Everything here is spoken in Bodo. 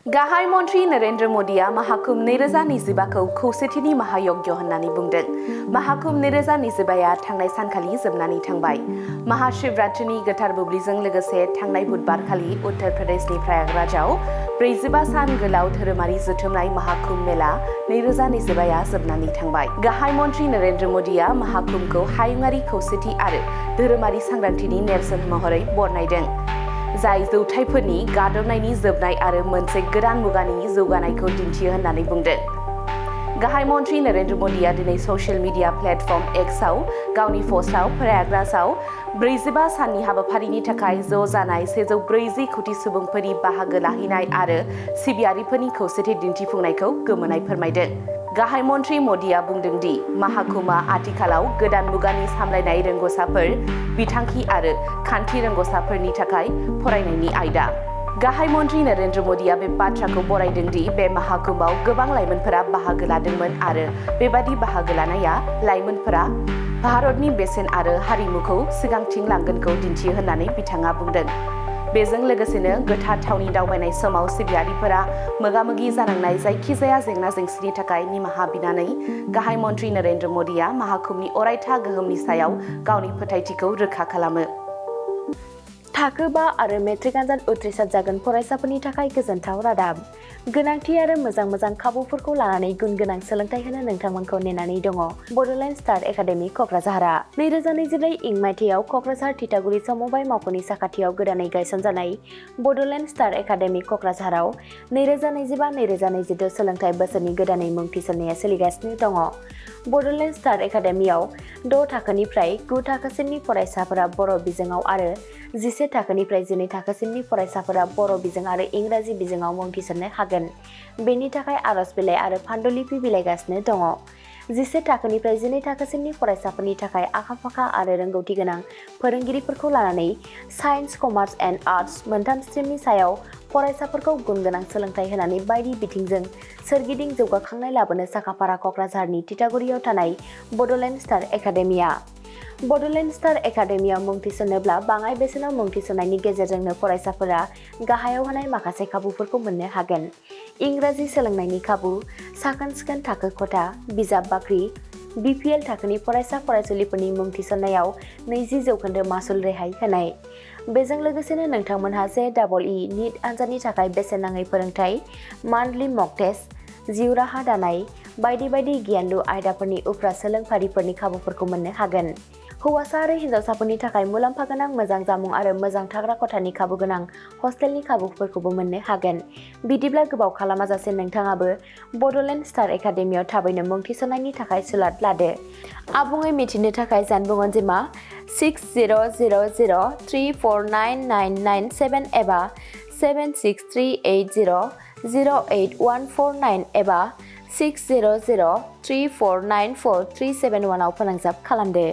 गाहाय मन्त्री नरेन्द्र मोदीआ महाकुम्भ 2025खौ खौसेथिनि महायज्ञ होननानै बुंदों। महाकुम्भ 2025आ थांनाय सानखालि जोबनानै थांबाय। महाशिवरात्रिनि गोथार बुब्लिजों लोगोसे थांनाय बुधबारखालि उत्तर प्रदेशनि प्रयागराजआव 45 सान गोलाव धोरोमारि जथुमनाय महाकुम्भ मेला 2025आ जोबनानै थांबाय। गाहाय मन्त्री नरेन्द्र मोदीआ महाकुम्भखौ हायुङारि खौसेथि आरो धोरोमारि सांग्रांथिनि नेरसोन महरै बरनायदों, जाय जौथाइफोरनि गादबनायनि जोबनाय आरो मोनसे गोदान मुगानि जौगानायखौ दिन्थियो होननानै बुंदों। गाहाय मन्त्री नरेन्द्र मोदीआ दिनै ससियेल मिडिया प्लेटफर्म एक्सआव गावनि पस्टआव प्रयागराजआव 45 साननि हाबाफारिनि थाखाय ज' जानाय 140 कोटि सुबुंफोरनि बाहागो लाहैनाय आरो सिबियारिफोरनि खौसेथि दिन्थिफुंनायखौ गोमोनाय फोरमायदों। गाहाय मन्त्री मोदीआ बुंदों दि महाकुम्भआ आथिखालाव गोदान मुगानि सामलायनाय रोंग'साफोर, बिथांखि आरो खान्थि रोंग'साफोरनि थाखाय फरायनायनि आयदा। गाहाय मन्त्री नरेन्द्र मोदीआ बे बाथ्राखौ बरायदों दि बे महाकुम्भआव गोबां लाइमोनफोरा बाहागो लादोंमोन आरो बेबादि बाहागो लानाया लाइमोनफोरा भारतनि बेसेन आरो हारिमुखौ सिगांथिं लांगोनखौ दिन्थियो होननानै बिथाङा बुंदों। बेजों लोगोसेनो गोथार थावनि दावबायनाय समाव सिबियारिफोरा मोगा-मोगि जानांनाय जायखिजाया जेंना-जेंसिनि थाखाय निमाहा बिनानै गाहाय मन्त्री नरेन्द्र मोदीआ महाकुम्भनि अरायथा गोहोमनि सायाव गावनि फोथायथिखौ रोखा खालामो। थाखो 5 आरो मेट्रिक आनजाद उथ्रिसार जागोन फरायसाफोरनि थाखाय गोजोनथाव रादाब। गोनांथि आरो मोजां खाबुफोरखौ लानानै गुन गोनां सोलोंथाइ होनो नोंथांमोनखौ नेनानै दङ। बड'लेण्ड स्टार एकाडेमि क'क्राझारआ 2024 इं मायथाइयाव क'क्राझार थिथागुरि समबाय मावख'नि साखाथियाव गोदानै गायसनजानाय बड'लेण्ड स्टार एकाडेमि क'क्राझाराव 2025-2026 सोलोंथाइ बोसोरनि गोदानै मुं थिसननाया सोलिगासिनो दङ। बड'लेण्ड स्टार एकाडेमियाव 6 थाखोनिफ्राय 9 थाखोसिमनि फरायसाफोरा बर' बिजोङाव आरो 11 थाखोनिफ्राय 12 थाखोसिमनि फरायसाफोरा बर' बिजों आरो इंराजि बिजोङाव मुं थिसननो हागोन। बेनि थाखाय आर'ज बिलाइ आरो फान्डुलिपि बिलाइगासिनो दङ। 11 थाखोनिफ्राय 12 थाखोसिमनि फरायसाफोरनि थाखाय आखा-फाखा आरो रोंगौथि गोनां फोरोंगिरिफोरखौ लानानै साइन्स, कमार्स एन्ड आर्टस मोनथाम स्ट्रिमनि सायाव फरायसाफोरखौ गुन गोनां सोलोंथाइ होनानै बायदि बिथिंजों सोरगिदिं जौगाखांनाय लाबोनो साखाफारा क'क्राझारनि थिथागुरियाव थानाय बड'लेण्ड स्टार एकाडेमिया। बड'लेण्ड स्टार एकाडेमियाव मुं थिसननोब्ला बाङाइ बेसेनाव मुं थिसननायनि गेजेरजोंनो फरायसाफोरा गाहायाव होनाय माखासे खाबुफोरखौ मोननो हागोन। इंराजि सोलोंनायनि खाबु, साखोन-सिखोन थाखो खथा, बिजाब बाख्रि, BPL थाखोनि फरायसा-फरायसुलिफोरनि मुं थिसननायाव 20% मासुल रेहाय होनाय। बेजों लोगोसेनो नोंथांमोनहा JEE नीट आनजादनि थाखाय बेसेन नाङै फोरोंथाय, मान्थलि मक टेस्ट, जिउ राहा दानाय बायदि गियानलु आयदाफोरनि उफ्रा सोलोंफारिफोरनि खाबुफोरखौ मोननो हागोन। हौवासा आरो हिन्जावसाफोरनि थाखाय मुलाम्फा गोनां मोजां जामुं आरो मोजां थाग्रा खथानि खाबु गोनां हस्टेलनि खाबुफोरखौबो मोननो हागोन। बिदिब्ला गोबाव खालामाजासे नोंथाङाबो बड'लेण्ड स्टार एकाडेमियाव थाबैनो मुं थिसननायनि थाखाय सुलाद लादो। आबुङै मिथिनो थाखाय जानबुं अनजिमा 6000349997 एबा 7638008149 एबा 6003494371 आव फोनांजाब खालामदो।